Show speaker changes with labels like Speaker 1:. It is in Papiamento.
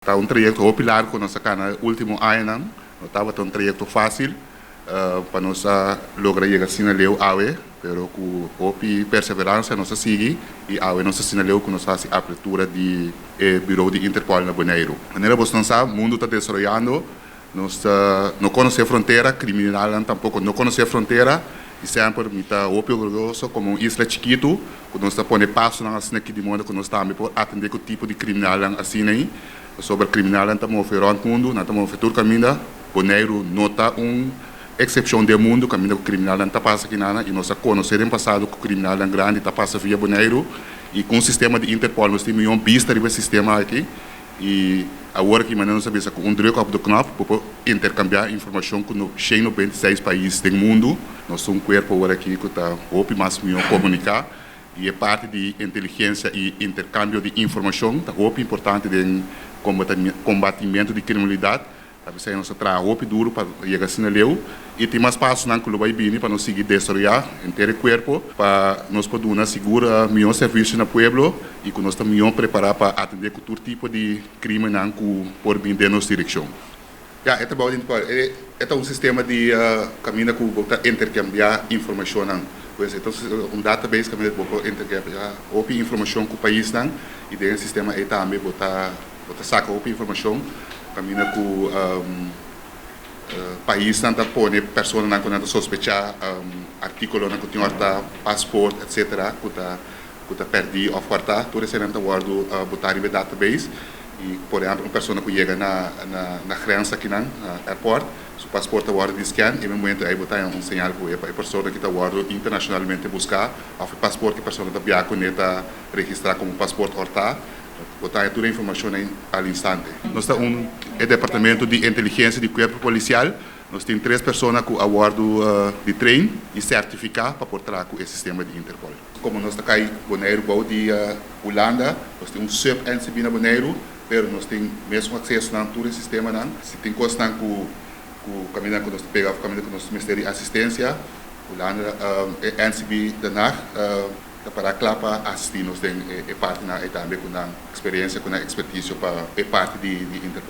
Speaker 1: Ta un trayekto hopi largu ku nos a kana e último añanan. No tabata un trayekto fásil pa nos a logra yega asina leu awe, pero ku hopi perseveransia nos a sigui i awe nos asina leu ku nos a hasi apertura di e biro di Interpol na Boneiru. Manera bosnan sa, mundu ta desaroyando. Nos no konosé frontera, kriminalnan tampoko no konosé frontera i semper mi ta hopi orguyoso komo un isla chikitu ku nos ta pone pasonan asina aki di moda ku nos tambe por atendé ku tipo di kriminalnan asina ei, pasobra kriminalnan ta move rònt mundu, nan ta move tur kaminda. Boneiru no ta un eksepshon den mundu kaminda ku kriminalnan ta pasa akinana i nos a konosé den pasado ku kriminalnan grandi ta pasa via Boneiru i ku un sistema di Interpol nos tin mion bista riba e sistema aki. I awor aki manera nos a bisa ku un druk op de knop bo por interkambiá informashon ku no 196 pais den mundu. Nos ta un kuerpo awor aki ku ta hopi mas mihó komuniká i e parti di inteligensia i interkambio di informashon ta hopi importante den kombatimentu di kriminalidat. Ta p'esei nos ta traha hopi duru pa yega asina leu i tin mas pasonan ku lo bai bini pa nos sigui desaroyá henter e kuerpo pa nos por duna sigur mihó servisio na pueblo i ku nos ta mihó prepará pa atendé ku tur tipo di krimennan ku por bin den nos direkshon. Ya, e trabou di Interpol e ta un sistema di kaminda ku bo ta interkambiá informashonnan. Pues e ta un database kaminda ku bo por interkambiá hopi informashon ku paisnan i den e sistema ei tambe bo ta Bo ta saka hopi informashon kaminda ku paisnan ta pone personanan ku nan ta sospechá, artíkulonan ku tin wòrdu pasport etsetera ku ta ku ta pèrdí òf wòrtá. Tur eseinan ta wòrdu botá riba e database i por ehèmpel un persona ku yega na na grens akinan na airport su pasport ta wòrdu di scan i e momento ei bo ta haña un señal ku e persona ki ta wòrdu internashonalmente buská òf e pasport ku e persona ta biaha kuné ta registrá komo pasport òrtá. Bo ta haña tur e informashon ei al instante. Nos ta un e departamento di inteligensia di kuerpo polisial. Nos tin tres persona ku a wòrdu di train i sertifiká pa por traha ku e sistema di Interpol. Komo nos ta kai Boneiru bou di Hulanda, nos tin un sub-NCB na Boneiru, pero nos tin mesun akseso na tur e sistemanan. Si tin kosnan ku ku kaminda ku nos ta pega òf kaminda ku nos mester di asistensia, Hulanda e NCB Den Haag Ta para kla pa asistí nos den e partinan ei tambe ku nan eksperensia, ku nan ekspertisio pa e parti di Interpol.